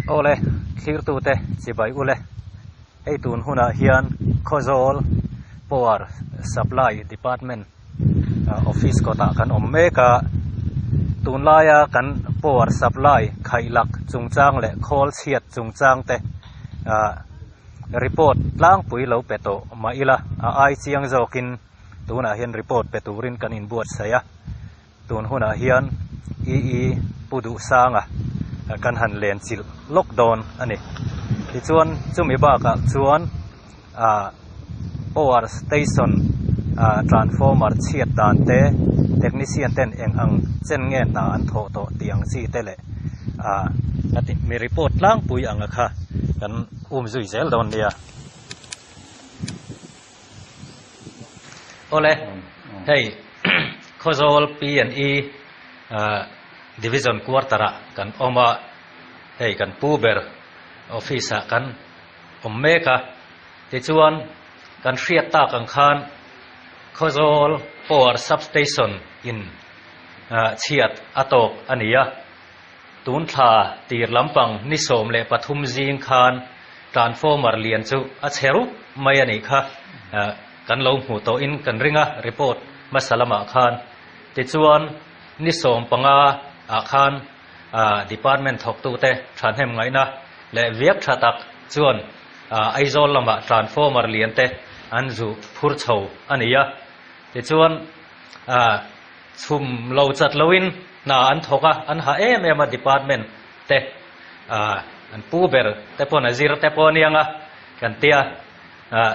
Awle, thlirtute chibai ule. Hei tun hunah hian Khawzawl Power Supply Department office kawtah kan awm mek a, tunlaia kan power supply khaihlak chungchang leh khawl chhiat chungchang te ah report tlangpui lo pe tawh mah ila a ai chiang zawkin tunah hian report pe turin kan inbuatsaih a. Tun hunah hian EE Pu Duhsanga kan han len chilh lawk dawn a ni. Tichuan chumi bakah chuan ah power station ah transformer chhiat dan te, technician ten eng ang chen nge hna an thawh tawh tih ang chi te leh ah mi report tlangpui anga kha kan um zui zel dawn nia. Awle, hei Khawzawl P and E Division Quarter ah kan awm a, hei kan pu ber office ah kan awm mek a, tichuan kan hriat tak ang khan Khawzawl Power Substation in chhiat a tawk a ni a. Tun thla tir lampang ni 13 zing khan transformer lian chu a chhe rup mai a nih kha kan lo hmu tawhin kan ring a, report hmasa lamah khan. Tichuan ni 15 ah khan department thawktute thahnem ngaihna leh viak tha tak chuan Aizawl lamah transformer lian te an zu phur chho a ni a. Tichuan Chhum lo chat loin hna an thawk a, an ha em em a department te ah an pu ber te pawn a zir te pawh aniang a kan tia ah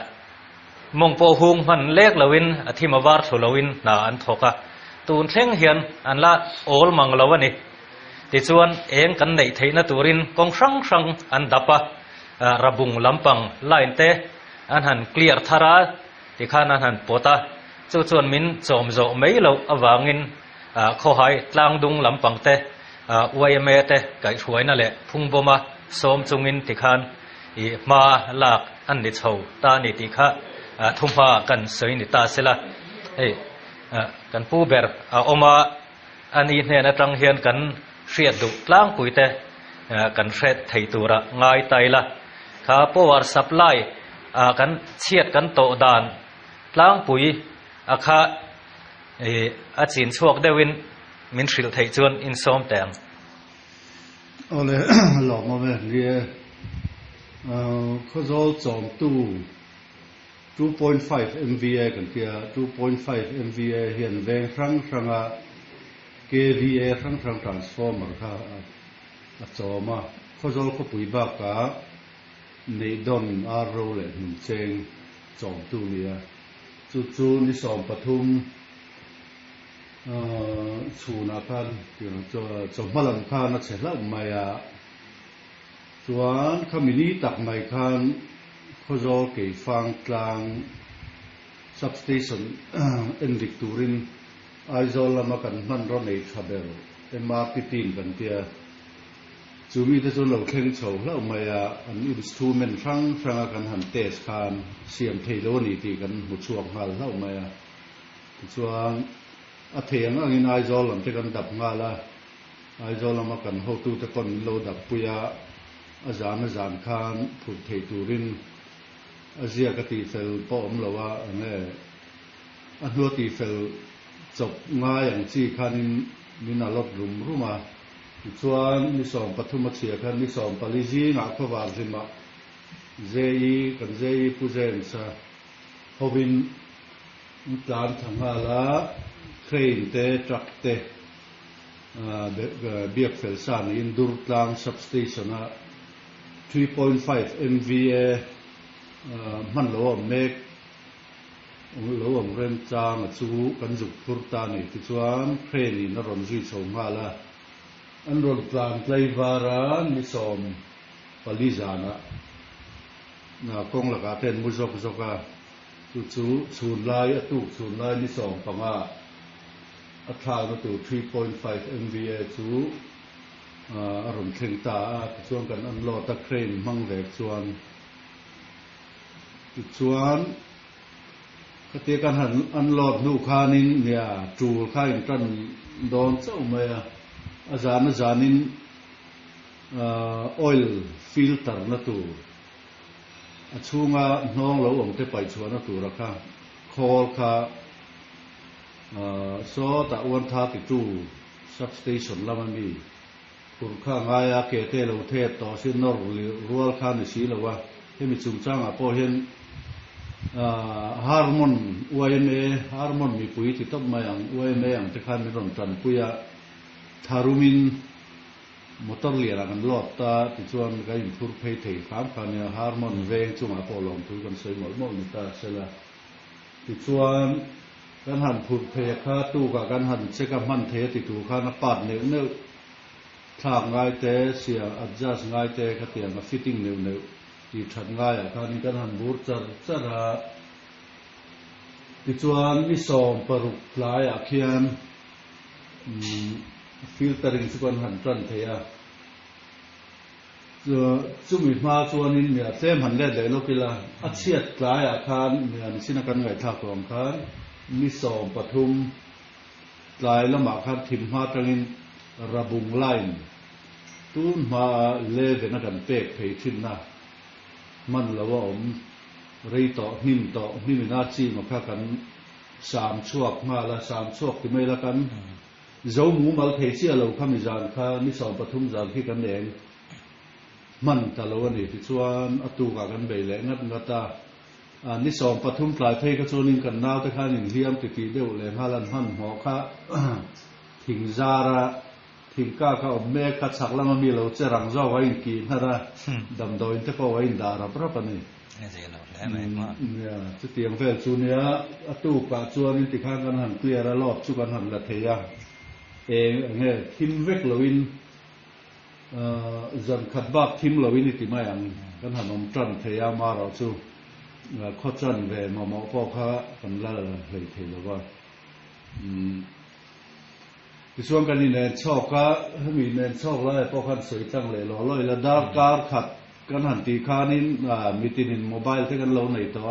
mawng pawh hung hman lek loin a thim a var thlu loin hna an thawk a, tun thleng hian an la awl mang lo a ni. Tichuan eng kan neih theihna turin kawng hrang hrang an dap a, rabung lampang line te an han clear thar a, tikhan an han pawt a. Chu chuan min chawm zawh mai loh avangin khawhai tlangdung lampang te, yma te kaihhruaina leh phungbawma sawm chungin tikhan i hma lak an ni chho ta a ni tih kha thuhma kan sawi ni ta sela. Hei kan pu ber a awm a, a ni hnen atang hian kan hriat duh tlangpui te kan hre thei tura ngai ta ila. Kha power supply kan chhiat kan tawh dan Tlangpui a kha i a chin chhuak deuhin min hrilh theih chuan insawm teh ang. Awle lawmawm e nia Khawzawl chawmtu 2.5 MVA kan tia 2.5 MVA hian veng hrang hranga KVA hrang hrang transformer kha a chawm a, Khawzawl khawpui bakah Neihdawn ar ro leh hnum cheng chawmtu nia. Chu chu ni 13 chhunah khan chawhma lam khan a che hlauh mai a. Chuan khami ni tak mai khan Khawzawl Keifang tlang substation endik turin Aizawl lama kan hmanraw nei tha ber MRT team kan tia. Chu mite chu an lo thleng chho hlauh mai a, an instrument hrang hranga kan han test khan siam thei lo a ni tih kan hmu chhuak nghal hlauh mai a. Tichuan, a thei ang angin Aizawl lam te kan dap nghal a, Aizawl lama kan hotute pawn min lo dap pui a, a zan a zan khan phurh thei turin a ziak a tihfel pawh awm lo a, enge a hnua tihfel chawp ngai ang chi khanin min alawt rum rum a. Tichuan, ni 13 a chhia khan ni 14 zingah khawvar hlimah JE, kan JE Pu James-a hovin an tlan thla nghal a, crane te, truck te biak fel sa niin Durtlang Substation-a 3.5 MVA hman lo a awm mek. Lo awm remchang a chu kan zuk phur ta ni. Tichuan crane in a rawn zui chho nghal a, an rawn tlan tlai var a, ni 14 zanah kawng lakah te an mu zawk zawk a, chu chu chhun lai a tuk chhun lai ni 15 a thlakna tur 3.5 MVA chu a rawn thleng ta a, tichuan kan unload a crane hmang vek chuan. Tichuan, khatia kan han unload hnu khanin nia tul kha in tan dawn chauh mai a, a zan a zanin Oil filter na tur, a chhunga hnawng lo awm te paih chhuahna tura kha khawl kha sawtah 132 substation lama mi phurh kha a ngai a, ke te lo thep tawh si nawr rual kha a ni si lo a, hemi chungchangah pawh hian Harmon yma, Harmon mipui ti tawp mai ang, yma ang te khan min rawn tanpui a, tharumin Motor lianah kan load ta tichuan ka inphur phei thei hram kha nia, Harmon veng chungah pawh lawmthu kan sawi mawlh mawlh ni ta sela. Tichuan kan han phurh phei a kha tukah kan han check a hman thei a ti tur khan a part neuh neuh thlak ngai te, sia adjust ngai te khatiang a fitting neuh neuh tih that ngaiah khanin kan han bur char char a. Tichuan ni 16 tlaiah khian Filtering chu kan han tan thei a, chumi hma chuanin mia tlem han let leh lawk ila, a chhiat tlaiah khan mia nichina kan ngaihthlak tawh ang khan ni 13 tlai lamah khan thim hma atangin Rabung line tun hmaa leven a kan pek phei thinna hman lo a awm rei tawh hnim tawh hnimin a chima kha kan Sam chhuak nghal a, sam chhuak ti mai la kan zo mumal thei chiah lo kha mi zan kha ni 13 zan khi kan eng hman ta lo a ni tichuan a tukah kan bei leh ngat ngat a, ni 13 tlai phei kha chuanin kan naute khan inhliam titih deuh leh nghal an hmanhmawh kha thing zara thing kak a awm mek kha chhak lama mi lo che rang zawk a inkih hnar a, damdawiin te pawh a indah rap rap a ni. Nia, chutiang vel chu nia, a tukah chuanin tikhan kan han clear a, load chu kan han la thei a, eng enge thim vek loin zan khat bak thim loin i ti mai ang, kan han awm tan thei a, marawh chu khaw chan ve mamawh pawh kha kan la hlei thei lo va. Tichuan kan inen chhawk a, hemi inen chhawk laiah pawh khan sawi tlang leh lawh lawih la, darkar khat kan han tih khanin mitinin mobile te kan lo nei tawh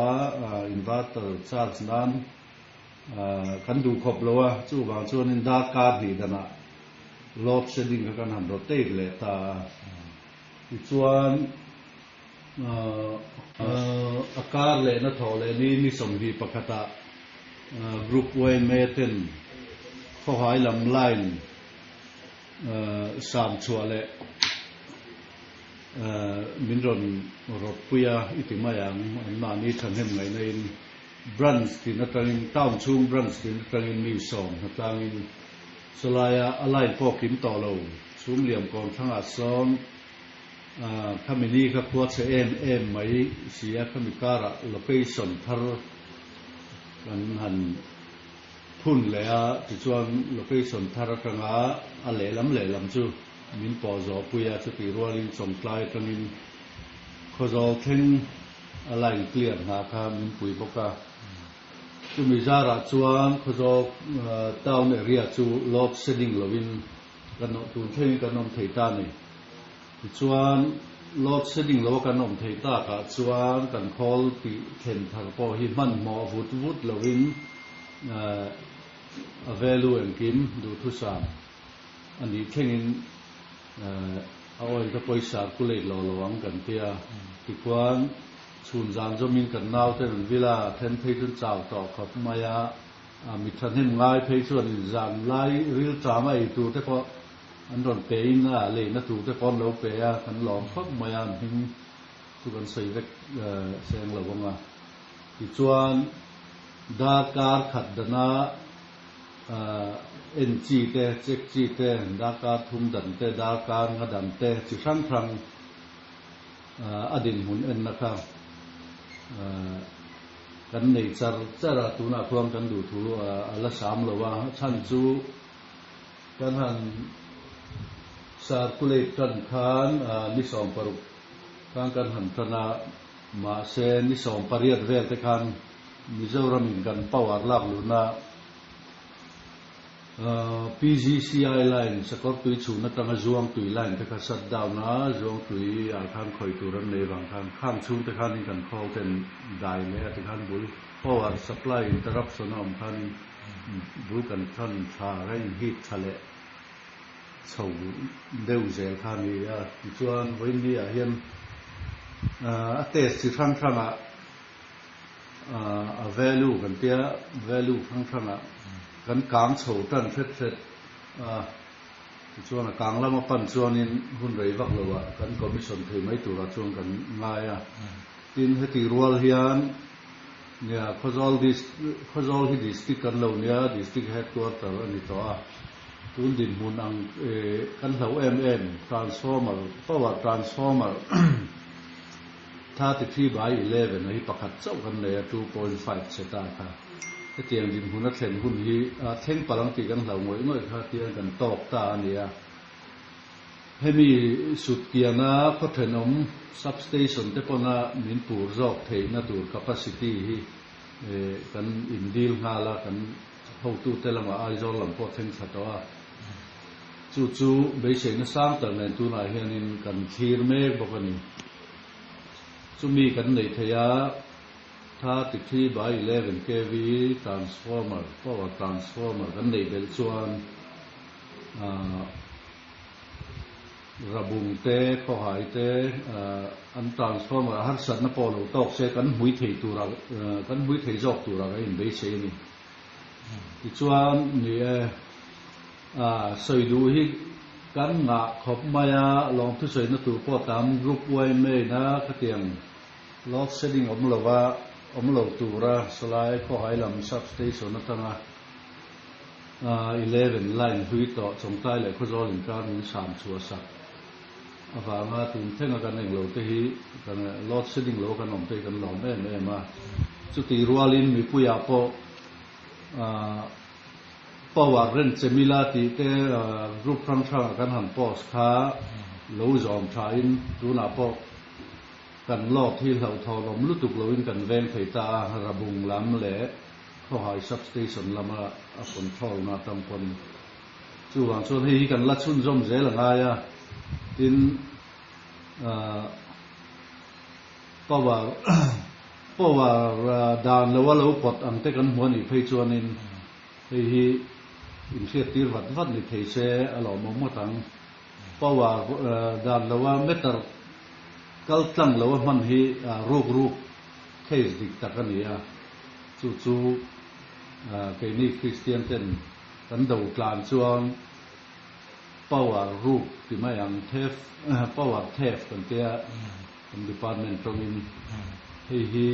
a, inverter charge nan kan duh khawp lo a, chuvang chuanin darkar hnih danah load shedding kha kan han rotate leh ta a. Tichuan a kar lehna thawh leh ni ni 21 ah Group yma ten khawhai lam line sam chhuah leh min rawn rawtpui a i ti mai ang, anmahni thahnem ngaihna in branch tin atangin town chhung branch tin atangin mi 10 hnatlangin chawlaia a line pawh kim tawh lo chhum liam kawn thlangah sawn Khami ni kha khua chhe em em mai si a, khami karah location thar kan han phun leh a, tichuan location thar atanga a lehlam lehlam chu min pawh zawh pui a, chutih rualin Chawngtlai atangin Khawzawl thleng a line clear hna kha min pui bawk a. Chumi zarah chuan Khawzawl town area chu load shedding lovin Kan awm tun thlengin kan awm thei ta a ni. Tichuan, load shedding lo a kan awm thei takah chuan kan khawl tih thlen thar pawh hi hmanhmawh vut vut lovin a value engkim duhthusam a nih thlengin a oil te pawh i circulate lo lo ang kan tia. Tikhuan chhun zan zawmin kan nauten an vil a, then phei chuan chau tawh khawp mai a. Mi thahnem ngai phei chuan inzan lai rilṭam a ei tur te pawh an rawn pe in a leina tur te pawh an lo pe a, kan lawm khawp mai a, an hming chu kan sawi vek seng lo ang a. Tichuan darkar khat dana en chi te, check chi te, darkar thum dan te, darkar nga dan te chi hrang hrang a dinhmun enna kha kan nei char char a, tunah khuan kan duh thu a la sam lo a, a chhan chu kan han circulate tan khan ni 16 khan kan han tan a, mahse ni 18 vel te khan Mizoramin kan power lak luhna PGCI line sakawr tui chhun atanga zuang tui line te kha shut down a, zuang tui ah khan khawih tur an nei vang khan khang chhung te khanin kan khawl ten dai leh a tikhan bul power supply interruption a awm khanin bul kan than tha a in heat tha leh chho deuh zel kha a ni a. Tichuan vawiin ah hian a test chi hrang hrangah a value kan tia value hrang hrangah kan kang chho tan hret hret a. Tichuan a kang lama pan chuanin hun rei vak loah kan commission thei mai turah chuan kan ngai a. Tin, heti rual hian nia Khawzawl Khawzawl hi district kan lo nia, district headquarter a ni tawh a. Tun dinhmun ang kan hloh em em transformer, power transformer 33/11 a hi pakhat chauh kan nei a, 2.5 cheta kha. Hetiang dinhmun a thlen hun hi thleng palh ang tih kan hloh ngawih ngawih kha tiang kan tawk ta a ni a. Hemi sutkiana khaw thenawm substation te pawna min pur zawk theihna tur capacity hi kan indil nghal a, kan hotute lamah Aizawl lam pawh thleng thla tawh a. Chu chu beiseina sang tak nen tunah hianin kan thlir mek bawk a ni. Chumi kan neih theih a. 33 by 11 kv transformer, power transformer kan neih belh chuan Rabung te, Khawhai te an transformer a harsatna pawh lo tawk se kan hmui thei tura kan hmui thei zawk tura kan inbeisei a ni. Tichuan ni e, sawi duh hi kan ngah khawp mai a, lawngthusawina tur pawh tam group yma ina khatiang Load shedding awm lova awm lo tura sawlai khawhai lam substation atanga 11 line hlui tawh Chawngtlai leh Khawzawl inkar min sam chhuah sak avanga tun thlenga kan englo te hi kan load shedding lo kan awm te hi kan lawm em em a. Chutih rualin mipuiah pawh power rent che mila tih te group hrang hrangah kan han post kha lo zawm thain tunah pawh Kan lawk hi hlauhthawnawm lutuk loin kan veng thei ta a, Rabung lam leh Khawhai Substation lama a control na atang pawn chuvang chuan hei hi kan la chhunzawm zel a ngai a, tin power power dan loa lo pawt ang te kan hmu a nih phei chuanin hei hi inhriattir vat vat ni thei se a lawmawm ngawt ang. Power dan loa meter kal tlang loa hman hi ruk ruk case dik tak a ni a, chu chu keini Kristian ten kan do tlan chuan power ruk ti mai ang theft power theft kan tia kan department tawngin hei hi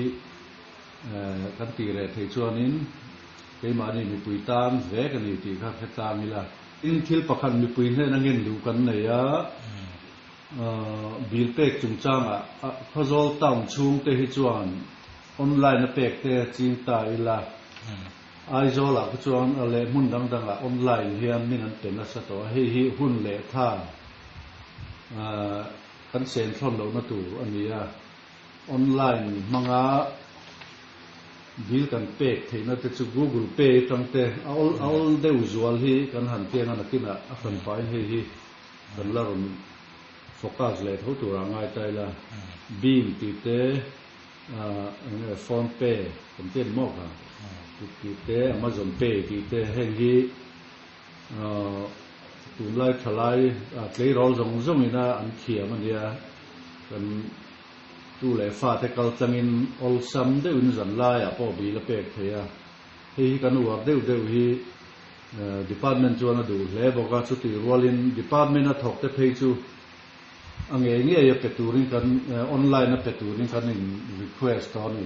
kan tih reh thei chuanin keimahni mipui tan vek a ni tih kha hre tlang ila. Tin, thil pakhat mipui hnena ngen duh kan nei a, bill pek chungchangah Khawzawl town chhungte hi chuan online a pek te ching ta ila, Aizawlah kha chuan leh hmun dang dangah online hian min an pe nasa tawh a, hei hi hun leh tha kan sen thlawn lohna tur a ni a. Online hmanga bill kan pek theihna te chu Google Pay atang te a awl a awl deuh zual hi kan han tiang a nakinah a hran pahin hei hi kan la rawn focus leh tho turah ngai ta ila Beam tih te ah eng nge Phone Pay kan ti a ni maw kha tih te Amazon Pay tih te heng hi ah tunlai thalai tleirawl zawng zawngina an thiam a nia kan Tu leh fate kal tlangin awlsam deuhin zan laiah pawh bil a pek thei a, hei hi kan uar deuh deuh hi department chuan a duh hle bawk a, chutih rualin department a thawk te phei chu a ngei ngei a pe turin kan online a pe turin kan in request tawh a ni.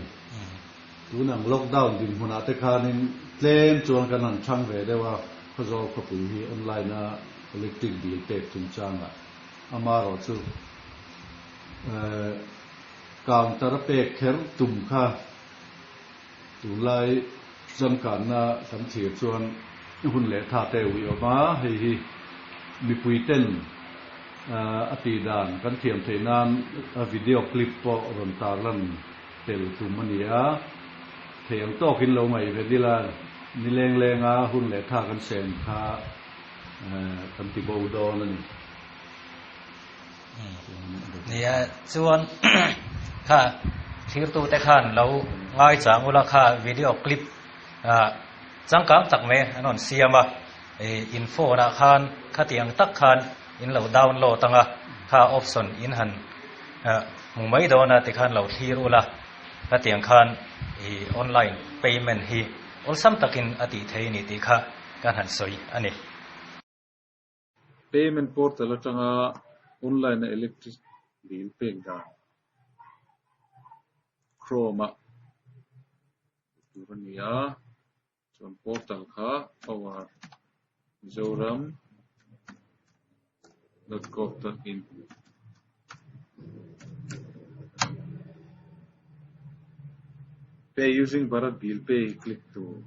Tun ang lockdown dinhmunah te khanin tlem chuan kan han chhang ve deuh a, Khawzawl khawpui hi online a electric bill pek chungchangah amaherawh chu Counter a pek kher tum kha tunlai changkanna kan thlir chuan hun leh tha te ui awm a, hei hi mipui ten a tih dan kan thiam theih nan a video clip pawh rawn tarlan tel tum a ni a, thei ang tawkin lo ngaih ve dil a, ni leng lenga hun leh tha kan sen kha kan ti bo dawn a ni. Nia chuan kha thirtute khan lo ngaichang ula kha video clip ah changkang tak mai an rawn siam a. In phone ah khan khatiang tak khan in lo download anga kha option in han hmu mai dawn a tikhan lo thlir ula khatiang khan i online payment hi awlsam takin a tih thei a ni tih kha kan han sawi a ni. Payment portal atanga online a electric bill pek dan Chrome ah tur a ni a. Chuan portal kha power mizoram dot gov dot in Pay using Bharat Bill Pay click tur.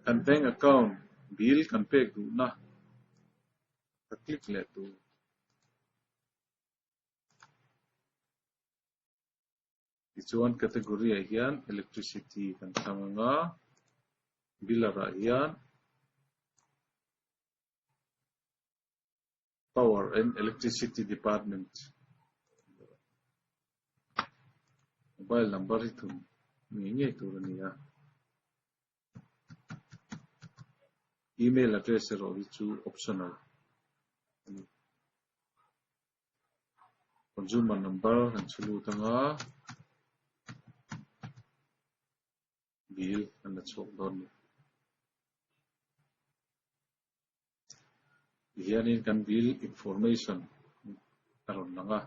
Kan bank account bill kan pek duhna ka click leh tur. Tichuan category ah hian electricity kan thlang ang a, biller ah hian power and electricity department mobile number hi thun ngei ngei tur a ni a, email address erawh hi chu optional a ni. Consumer number kan chhu lut anga bill kan la chhuak dawn a ni. Tihianin kan bill information a rawn lang a,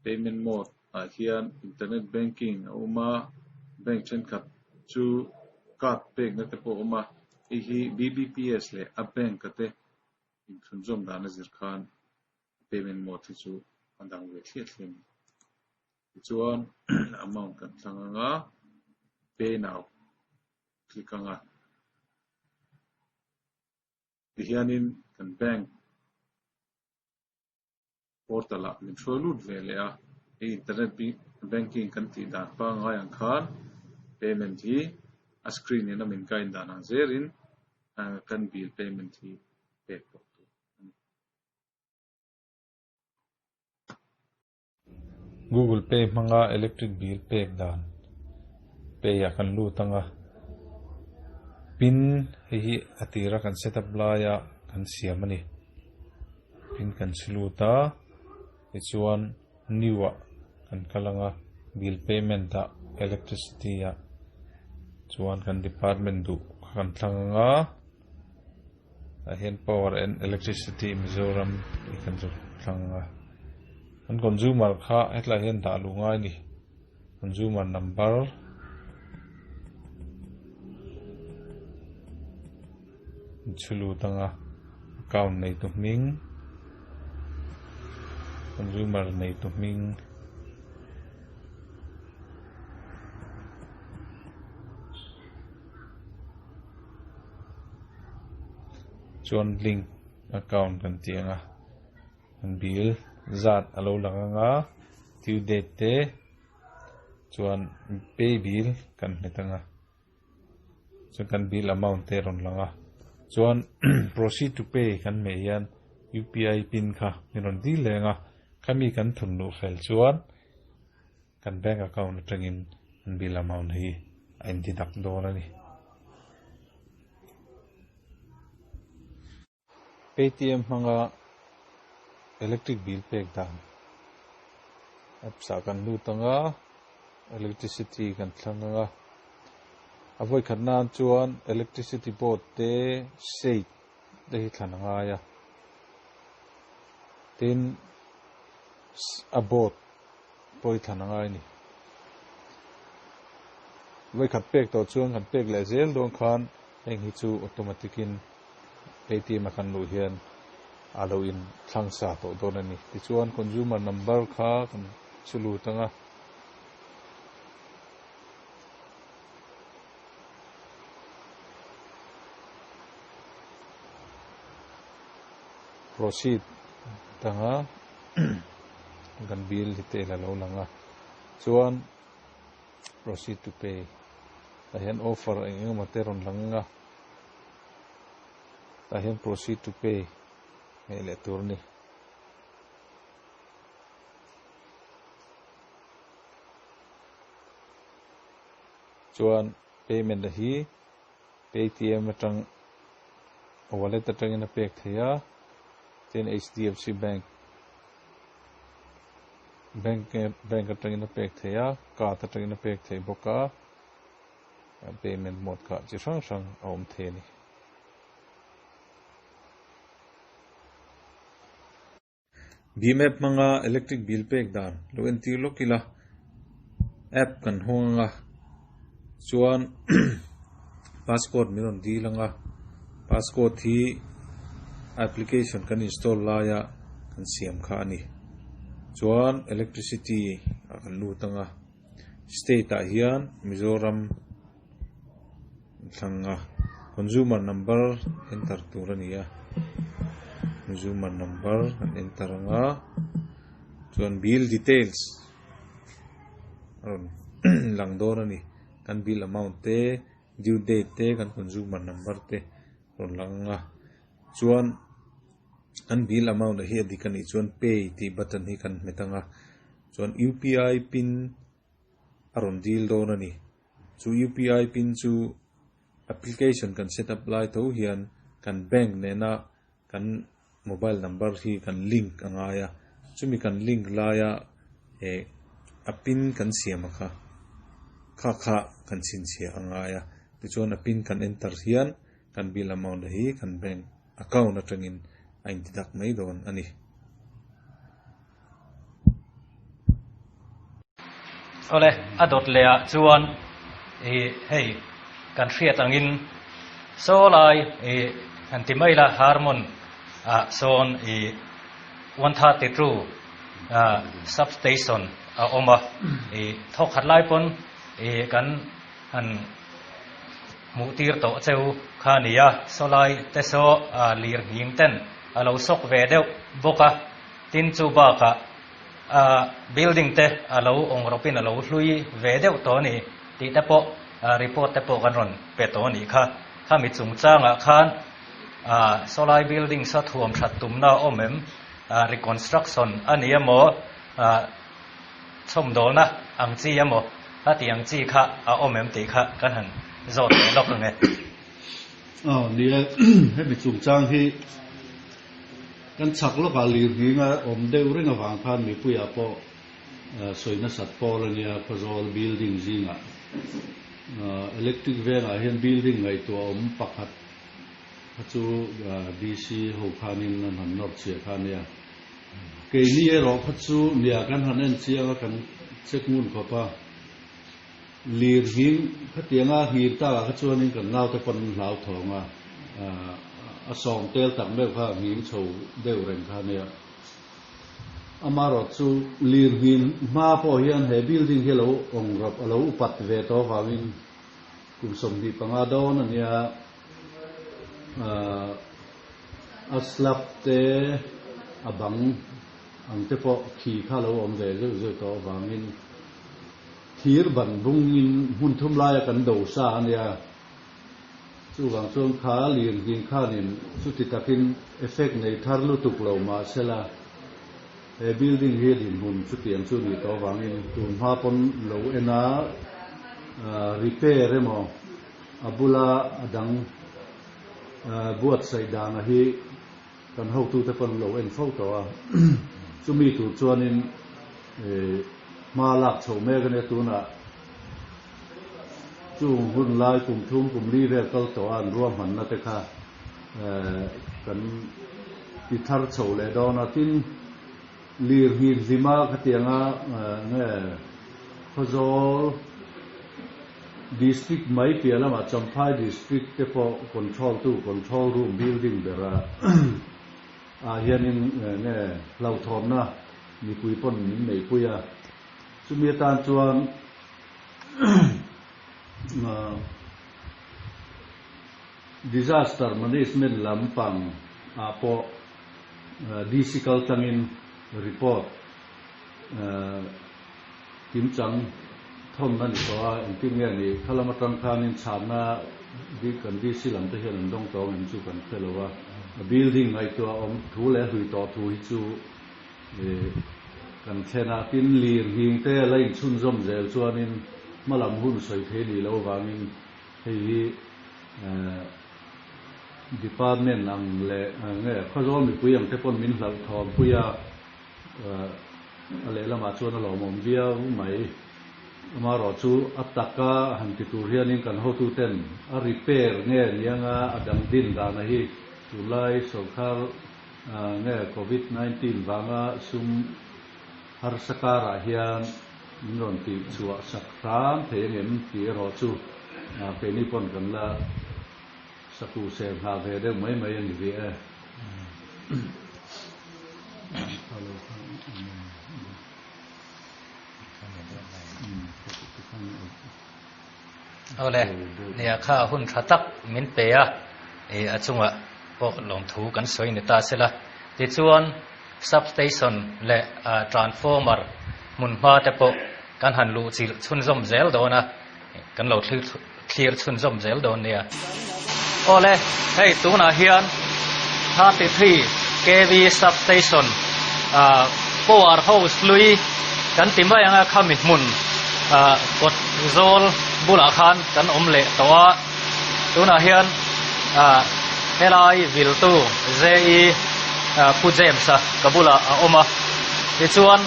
payment mode ah hian internet banking a awm a, bank thenkhat chu card pekna te pawh a awm a, hei hi BBPS leh a bank a te inchhunzawm dan a zir khan payment mode hi chu a dang ve thliah thliah a ni. Tichuan amount kan thlang ang a, pay now click ang a. Tihianin kan bank portal ah min hruai lut ve leh a, hei internet banking kan tih dan pangngai ang khan payment hi a screen in a min kain dan ang zelin kan bill payment hi pek tawh tur a ni. Google Pay hmanga electric bill pek dan pay ah kan lut ang a, pin hei hi a tira kan set up laia kan siam a ni. Pin kan chhi lut a, tichuan new ah kan kal ang a, bill payment ah electricity ah chuan kan department duh kha kan thlang ang a. Tah hian power and electricity Mizoram tih kan chu thlang a an consumer kha hetlai hian dah luh ngai a ni consumer number chhu lut anga account nei tu hming consumer nei tu hming. Chuan link account kan tih ang a an bill zat a lo lang ang a due date te chuan pay bill kan hmet ang a chuan kan bill amount te a rawn lang a chuan proceed to pay kan hmeh hian U_P_I pin kha min rawn dil leh ang a khami kan thun luh fel chuan. Kan bank account atangin an bill amount hi a in deduct dawn a ni. Paytm hmanga electric bill pek dan apps ah kan lut ang a, electricity kan thlang ang a, a vawi khat nan chuan electricity board te state te hi thlan a ngai a, tin a board pawi thlan a ngai a ni. Vawikhat pek tawh chuan kan pek leh zel dawn khan heng hi chu automatic in ATM a kan luh hian a lo in thlang sa tawh dawn a ni. Tichuan consumer number kha kan chu lut ang a. Proceed tanga kan bill detail a lo lang a chuan proceed to pay tah hian offer eng eng emaw te a rawn lang a tah hian proceed to pay hmeh leh tur a ni. Chuan payment a hi. Paytm atang wallet atangin a pek theih a, tin HDFC bank bank bank atangin a pek theih a, card atangin a pek theih bawk a, payment mode kha chi hrang hrang a awm thei a ni. Bhim app hmanga electric bill pek dan lo entir lawk ila app kan hawng anga chuan passcode min rawn dil anga passcode hi application kan install laia kan siam kha a ni chuan electricity ah kan lut anga state ah hian Mizoram thlang a consumer number enter tur a ni a consumer number an enter ang a chuan bill details a rawn lang dawn a ni kan bill amount te due date te kan consumer number te a rawn lang ang a chuan kan bill amount hi a dik a nih chuan pay tih button hi kan hmet ang a chuan U_P_I pin a rawn dil dawn a ni. Chu UPI pin chu application kan set up lai tho hian kan bank nena kan mobile number hi kan link a ngai a, chumi kan link laia eh a pin kan siam a kha kha kha kan chhinchhiah a ngai a, tichuan a pin kan enter hian kan bill amount hi kan bank account atangin a in deduct mai dawn a ni. Awle, a dawt leh ah chuan ih hei kan hriat angin saw lai ih han ti mai la Harmon ah sawn ih 132 ah substation a awm a, ih thawk khat lai pawn ih kan han hmuh tir tawh cheu kha a ni a, saw lai te saw ah lir nghing ten a lo sawk ve deuh bawk a. Tin chu bakah a building te a lo awng rawpin a lo hlui ve deuh tawh a ni tih te pawh report te pawh kan rawn pe tawh a nih kha. Khami chungchangah khan sawlai building sa thuam that tumna a awm em? Reconstruction a ni emaw chhawmdawlna ang chi emaw a tih ang chi kha a awm em tih kha kan han zawt leh lawk ang e. Aw ni e, hemi chungchang hi Kan chhak lawkah lirnghing a awm deuh reng avang khan mipuiah pawh sawi nasat pawl a nia, Khawzawl building zingah electric vengah hian building ngaihtuah awm pakhat kha chu DC ho khanin an han nawr chhiah kha a nia. Keini erawh kha chu nia kan han en chiang a, kan check ngun khawp a, Lirnghing khatianga nghir takah kha chuanin kan naute pawn an hlauthawng a, a sawm tel tak meuh kha nghing chho deuh reng kha ania. Amaherawh chu lirnghing hma pawh hian he building hi a lo awng rawp, a lo upat ve tawh avangin kum 25 dawn ania, a slab te a bang ang te pawh khi kha a lo awm ve zeuh zeuh tawh avangin Thir ban bungin hmun thum laia kan do sa a nia. Chuvang chuan kha lirnghing khanin chuti takin effect nei thar lutuk lo mah sela, he building hi dinhmun chutiang chu nih tawh avangin tun hma pawn lo en a, repair emaw a bula a dang buatsaih dana hi kan hotute pawn lo en fo tawh a, chumi tur chuanin hma lak chho mek a nia tunah chung hun lai kum thum kum li vel kal tawh a an ruahmanna te kha kan ti thar chho leh dawn a, tin lirnghing hlima khatianga nge Khawzawl District mai piah lamah Champhai District te pawh control tu control room building bera ah hianin nge hlauhthawnna mipui pawn min neihpui a, chumi atan chuan disaster management lampang ah pawh DC kaltlangin report Kimchang thawn a ni tawh a, engtin nge ni kha lam atang khanin chhanna bik kan DC lam te hian an dawng tawh ang em chu kan hre lo a, building ngaihtuah awm thu leh hlui tawh thu hi chu kan thlen a, tin lir nghing te la inchhunzawm zel chuanin hmalam hun sawi thei nih loh avangin hei hi. Department ang leh nge Khawzawl mipui ang te pawn min hlauhthawn pui a, a lehlamah chuan a lawmawm viau mai. Amaherawh chu a taka han ti tur hianin kan hotuten a repair nge nianga a dang din dana hi tunlai sorkar nge Covid 19 vanga sum harsa karah hian min rawn tih chhuah sak hram thei angem tih erawh chu keini pawn kan la saku ser nghah ve deuh mai mai a ni rih e. Awle, nia kha hun tha tak min pe a, a chungah pawh lawmthu kan sawi ni ta sela. Tichuan, Substation leh transformer hmunhma te pawh kan han luh chilh chhunzawm zel dawn a, kan lo thlir chhunzawm zel dawn nia. Awle, hei tunah hian 33 kv substation power house hlui kan ti mai anga khami hmun kawt zawl bulah khan kan awm leh tawh a, tunah hian helai viltu JE Pu James-a ka bulah a awm a, tichuan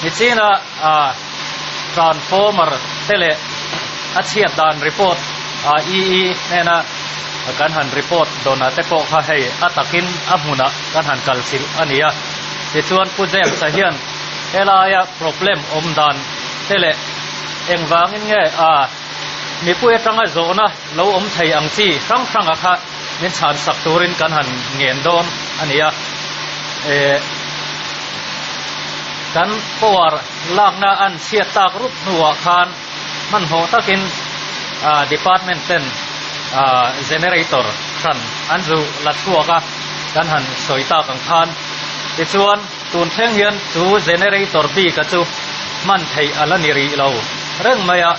nichina transformer te leh a chhiat dan report EE hnena kan han report dawnah te pawh kha hei a takin a hmunah kan han kal chilh a ni a. Tichuan Pu James-a hian helaia problem awm dan te leh engvangin nge mipui atanga zawhna lo awm thei ang chi hrang hranga kha min chhan sak turin kan han ngen dawn a ni a. Kan power lakna an chhiat tak rup hnuah khan hmanhmawh takin department ten generator hran an zu la chhuak a, kan han sawi tak ang khan. Tichuan tun thleng hian chu generator bik a chu hman theih a la ni rih lo reng mai a,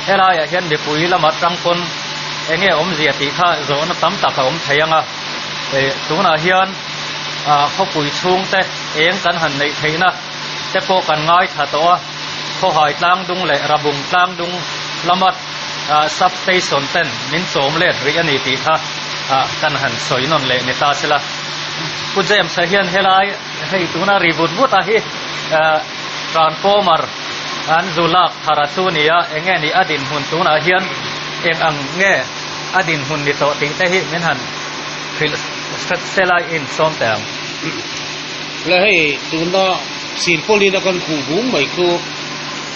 helaiah hian mipui lama tang pawn eng nge awmzia tih kha zawhna tam tak a awm thei ang a, tunah hian khawpui chhungte eng kan han neih theihna te pawh kan ngaithla tawh a, Khawhai tlangdung leh Rabung tlangdung lama sub station ten min chawm let rih a ni tih kha kan han sawi nawn leh ni ta sela. Pu James-a hian helai hei tuna ri vut vut a hi transformer an zu lak thar a chu ni a, eng nge ni a dinhmun tunah hian eng ang nge a dinhmun ni tawh tih te hi min han hrilh hret sela in sawm teh ang. Le hei tuna silpawlin a kan khuh bung mai chu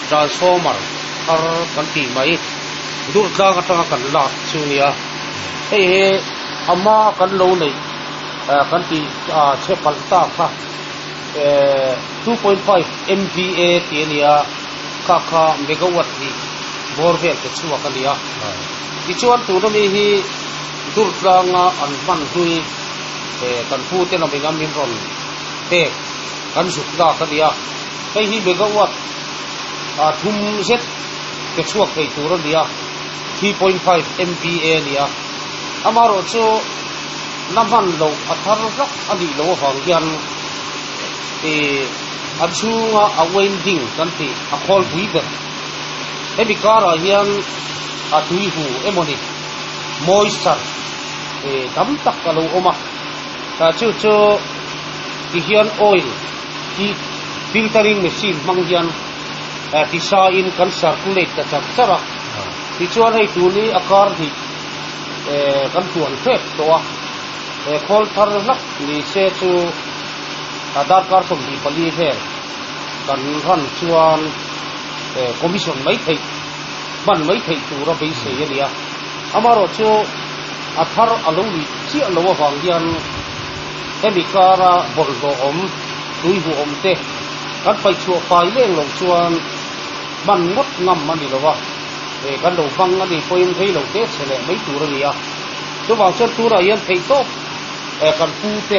transformer thar kan tih mai dur tlang atanga kan lak chu nia. Hei hi a hma kan lo neih kan tih chhe palh ta kha 2.5 MVA tih a nia, kha kha megawatt hnih bawr vel te chhuak a nia. Tichuan tuna mi hi dur tlanga an hman hlui kan pu te lam ina min rawn pek kan zuk lak a nia. Hei hi megawatt thum zet ke chhuak thei tur a nia, 3.5 MVA a nia. Amaherawhchu la hman loh a thar hlak a nih loh avang hian a chhunga a winding kan tih a khawlpui ber hemi karah hian a tui hu emawni moisture tam tak a lo awm a, chu chu ti hian oil hi filtering machine hmang hian ti sa in kan circulate ta char char a, tichuan hei tun hi a kar hnih kan tuan hrep tawh a, khawl thar hlak ni se chu darkar 24 vel kan ran chuan commission mai theih hman mai theih tura beisei a ni a, amaherawh chu a thar a lo nih chiah loh avang hian hemi kara bawlhhlawh awm, tui huh awm te kan paihchhuah fai leng loh chuan hman ngawt ngam a ni lo a, kan lo hmang a nih pawhin rei lo te chhe leh mai tur a ni a, chuvang chuan tunah hian theihtawp kan pu te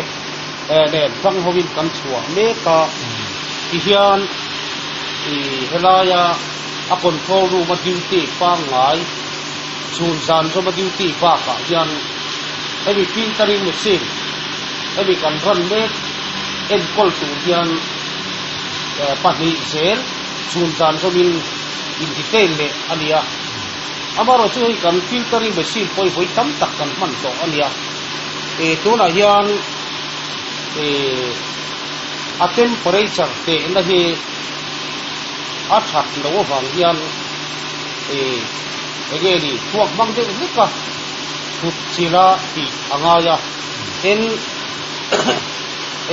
nen hrang hovin kan chhuah mek a, tihian helaia a control room a duty pangngai chhun zan zawm a duty bakah hian hemi filtering machine hemi kan run mek enkawl tur hian pahnih zel chhun zan zawmin in detail leh a ni a. Amaherawhchu hei kan filtering machine pawh hi vawi tam tak kan hman tawh a nia. Ih tunah hian ih a temperature tehna hi a that loh avang hian ih enge ni thluak hmang deuh hlek a thut chila tih a ngai a. Tin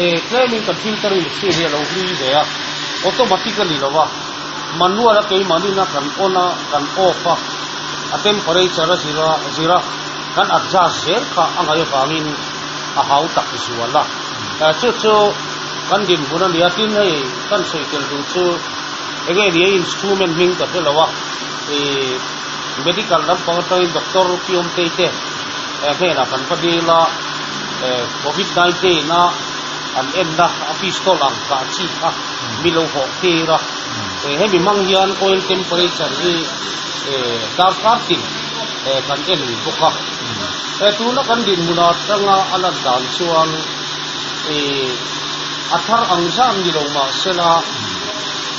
ih tlemin kan filtering machine hi a lo hlui ve a, automatic a ni lo a. Manual a keimahnin a kan on a, kan off a, a temperature a zir a zir a, kan adjust zel kha a ngaih avangin a hau tak zual a. Chu chu kan dinhmun a ni a, tin hei kan sawi tel duh chu enge ni a instrument hming ka hre lo a, ih medical lampang atangin doctor Piawmtei te hnenah kan va dil a, covid 19 a an enna a pistol ang kah chi kha mi lo hawh tir a, hemi hmang hian oil temperature hi darkar tin kan en bawk a, tuna kan dinhmun atanga a lan dan chuan a thar ang zan ni lo mah sela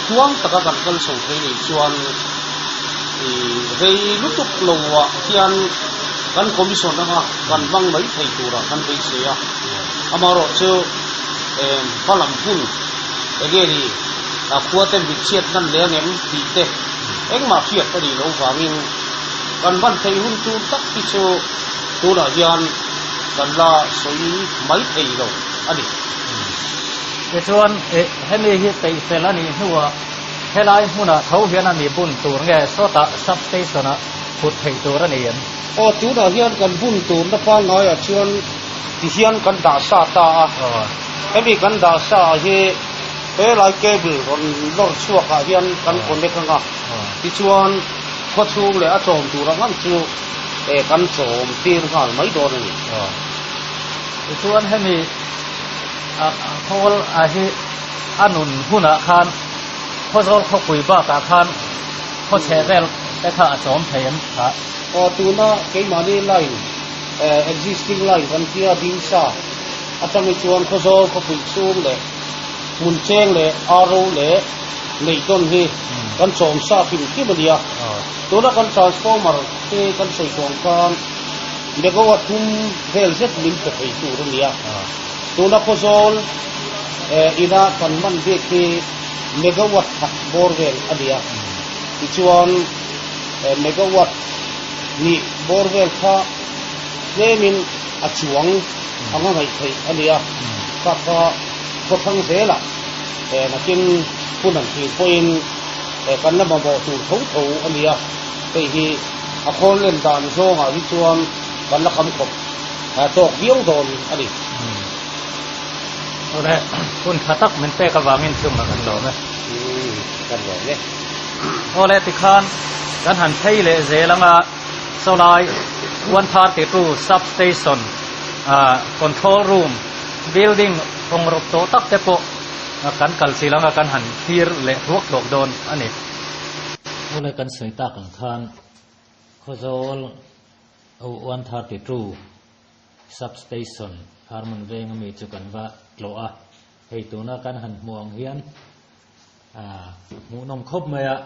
khuang taka kan kal chho thei nih chuan rei lutuk lo ah hian kan commission anga kan hmang mai thei turah kan beisei a, amaherawhchu hmalam hun enge ni a khua te mit chhiat hnan leh ang em tih te engmah hriat a nih loh vangin kan hman theih hun tur tak hi chu tunah hian kan la sawi mai thei lo a ni. Tichuan hemi hi peih fel a nih hnuah helai hmunah tho hian a mi bun tur nge sawtah substation ah phut theih tur a ni em? Aw tunah hian kan bun turna pangngaiah chuan Tihian kan dah sa ta a, hemi kan dah sa hi helai cable rawn lawr chhuak ah hian kan connect anga, tichuan khaw chhung leh a chawm tur ang ang chu kan chawm tir nghal mai dawn a ni. Tichuan hemi khawl ah hi a nun hunah khan Khawzawl khawpui bakah khan khaw chheh vel te kha a chawm thei em kha? Aw tuna keimahni line Existing line kan tia ding sa atang hi chuan Khawzawl khawpui chhung leh hmun cheng leh aro leh neihtawn hi kan chawm sa hrim hrim a nia. Tuna kan transformer te kan sawi tawh ang khan megawatt thum vel zet min pe thei tur a nia. Tuna Khawzawl ina kan hman bik hi megawatt khat bawr vel a nia. Tichuan megawatt Nih bawr vel kha tlemin a chuang anga ngaih theih a nia, kha kha khawthlang zelah nakin hun an tih pawhin kan la mamawh tur tho tho a nia, hei hi a khawl len dan zawngah hi chuan kan la kham khawp tawk viau dawn a ni. Tuna hun tha tak min pek avangin chungah kan lawm e. Kan lawm e. Awle tikhan kan han phei leh zel anga sawlai 132 substation ah control room building awng rawp tawh tak te pawh kan kal chilh anga kan han thlir leh thuak thuak dawn a ni. Awle kan sawi tak ang khan Khawzawl 132 substation Harmon veng ami chu kan va tlawh a, hei tuna kan han hmuh ang hian Hmuhnawm khawp mai a,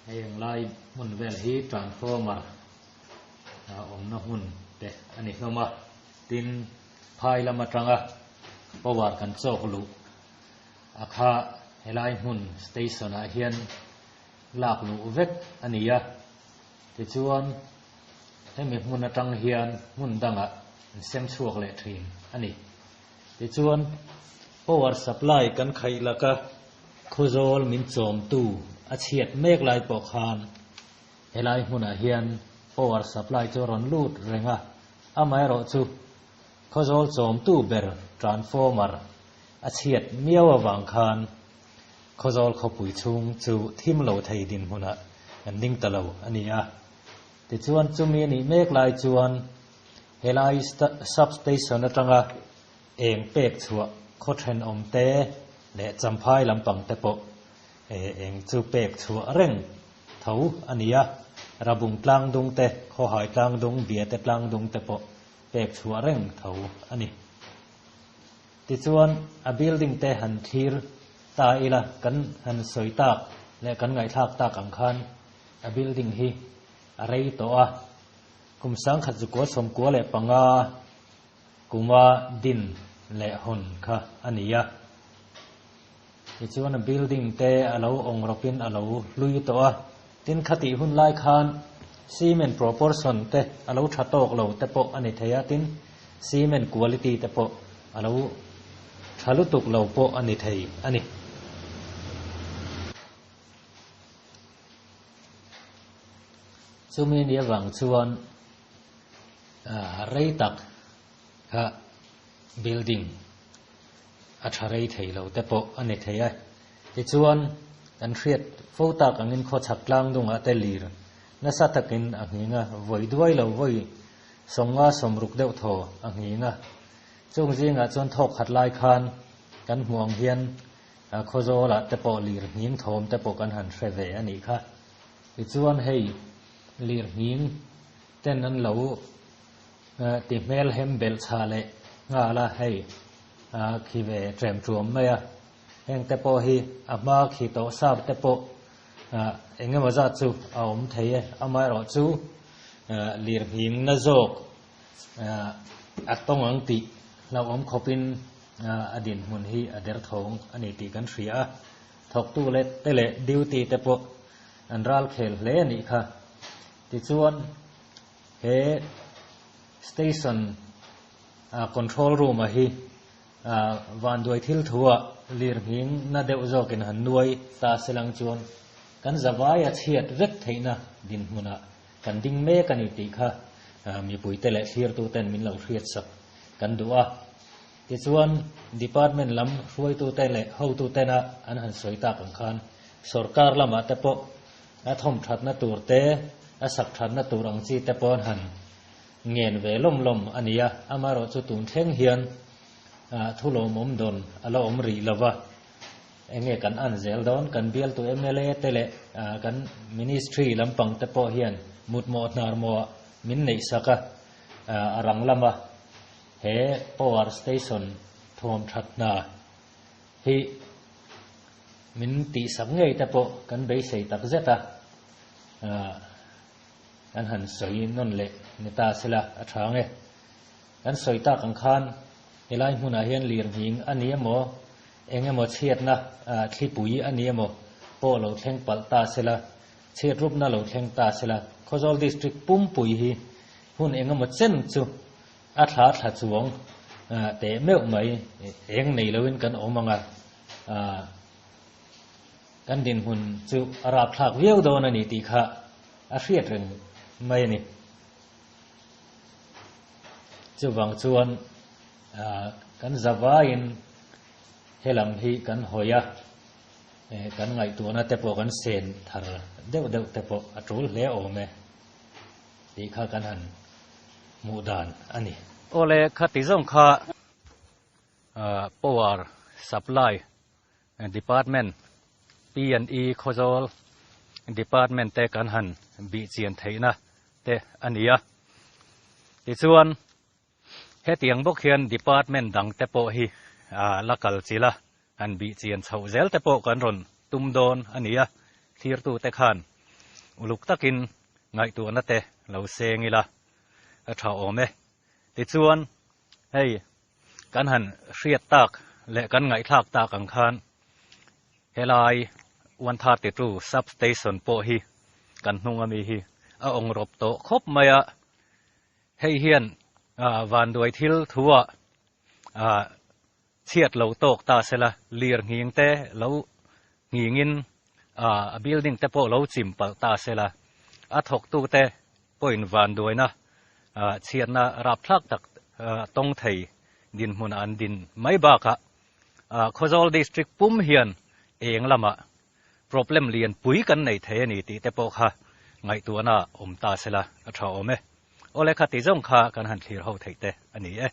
hei ang lai hmun vel hi transformer awmna hmun te a ni hlawm a, tin phai lam atanga power kan chawk luh a kha helai hmun station ah hian lak luh vek a ni a, tichuan hemi hmun atang hian hmun dangah an sem chhuak leh thin a ni. Tichuan, power supply kan khaih laka Khawzawl min chawmtu a chhiat mek lai pawh khan helai hmunah hian power supply chu a rawn lut reng a, amaherawhchu Khawzawl chawmtu ber transformer a chhiat miau avang khan Khawzawl khawpui chhung chu thim lo thei dinhmunah an ding ta lo a ni a. Tichuan, chumi a nih mek lai chuan Helai substation atanga eng pek chhuah khaw thenawm te leh champhai lampang te pawh eng chu pek chhuah reng tho a ni a, Rabung tlangdung te, Khawhai tlangdung, Biate tlangdung te pawh pek chhuah reng tho a ni. Tichuan a building te han thlir ta ila kan han sawi tak leh kan ngaihthlak tak ang khan. A building hi a rei tawh a, kum 1995 kuma din leh hawn kha a ni a. Tichuan a building te a lo awng rawpin a lo hlui tawh a, tin khatih hun lai khan cement proportion te a lo tha tawk lo te pawh a ni thei a, tin cement quality te pawh a lo tha lutuk lo pawh a ni thei a ni. Chumi ni avang chuan rei tak kha building a tha rei thei lo te pawh a ni thei a. Tichuan, kan hriat fo tak angin khawchhak tlang dungah te lir nasa takin a nghing a, vawi duai lo vawi 50 60 deuh thaw a nghing a. Chung zingah chuan thawk khat lai khan kan hmuh ang hian Khawzawlah te pawh lir nghing thawm te pawh kan han hre ve a nih kha. Tichuan hei lir nghing ten an lo ti hmel hem belh chha leh nghal a, hei khi ve ṭem ṭuam mai a. Heng te pawh hi a hma khi tawh sap te pawh eng emaw zat chu a awm thei e. Amaherawh chu lir nghing na zawk a tawng ang tih hlauhawm khawpin a dinhmun hi a derthawng a ni tih kan hria a. Thawktu leh te leh duty te pawh an ral khel hle a nih kha. Tichuan he station control room-a hi vanduai thil thu-ah lirnghing na deuh zawkin han nuai ta se lang chuan kan zavaia chhiat vek theihna dinhmunah kan ding mek a ni tih kha mipuite leh thlirtuten min lo hriatsak kan duh a. Tichuan department lam hruaitute leh hotutena an han sawi tak ang khan sorkar lamah te pawh a thawmthatna tur te, a sak thatna tur ang chi te pawh an han ngen ve lawm lawm a ni a, amaherawh chu tun thleng hian thu lawmawm dawn a la awm rih lo va, enge kan an zel dawn, kan bialtu mla te leh kan ministry lampang te pawh hian mutmawh hnar mawh min neih sak a, a rang lama he power station thuam that hna hi min tihsak ngei te pawh kan beisei tak zet a, kan han sawi nawn leh ni ta sela a tha ang e. Kan sawi tak ang khan helai hmunah hian lirnghing a ni emaw, eng emaw chhiatna thlipui a ni emaw pawh lo thleng palh ta sela, chhiatrupna lo thleng ta sela, Khawzawl District pumpui hi hun eng emaw chen chu a thla thla chuang teh meuh mai eng nei loin kan awm ang a, kan dinhmun chu a rapthlak viau dawn a ni tih kha a hriat reng mai a ni. Chuvang chuan kan zavaiin helam hi kan hawi a, kan ngaihtuahna te pawh kan sen thar deuh deuh te pawh a tul hle awm e tih kha kan han hmuh dan a ni. Awle khati zawng kha power supply Department, P and E Khawzawl Department te kan han bih chian theihna te a ni a. Tichuan, hetiang bawk hian Department dang te pawh hi la kal chilh a, han bih chian chhoh zel te pawh kan rawn tum dawn a ni a. Thlirtute khan uluk takin ngaihtuahna te lo seng ila a tha awm e. Tichuan, hei Kan han hriat tak leh kan ngaihthlak tak ang khan helai 132 sub station pawh hi kan hnung ami hi a awng rawp tawh khawp mai a, hei hian vanduai thil thuah chhiat lo tawk ta sela lir nghing te lo nghingin a building te pawh lo chim palh ta sela a thawktu te pawhin vanduaina chhiatna rapthlak tak tawng thei dinhmun an din mai bakah Khawzawl District pum hian eng lamah problem lian pui kan nei thei a ni tih te pawh kha ngaihtuahna awm ta sela a tha awm e. Awle kha ti zawng kha kan han thlir ho theih te a ni e.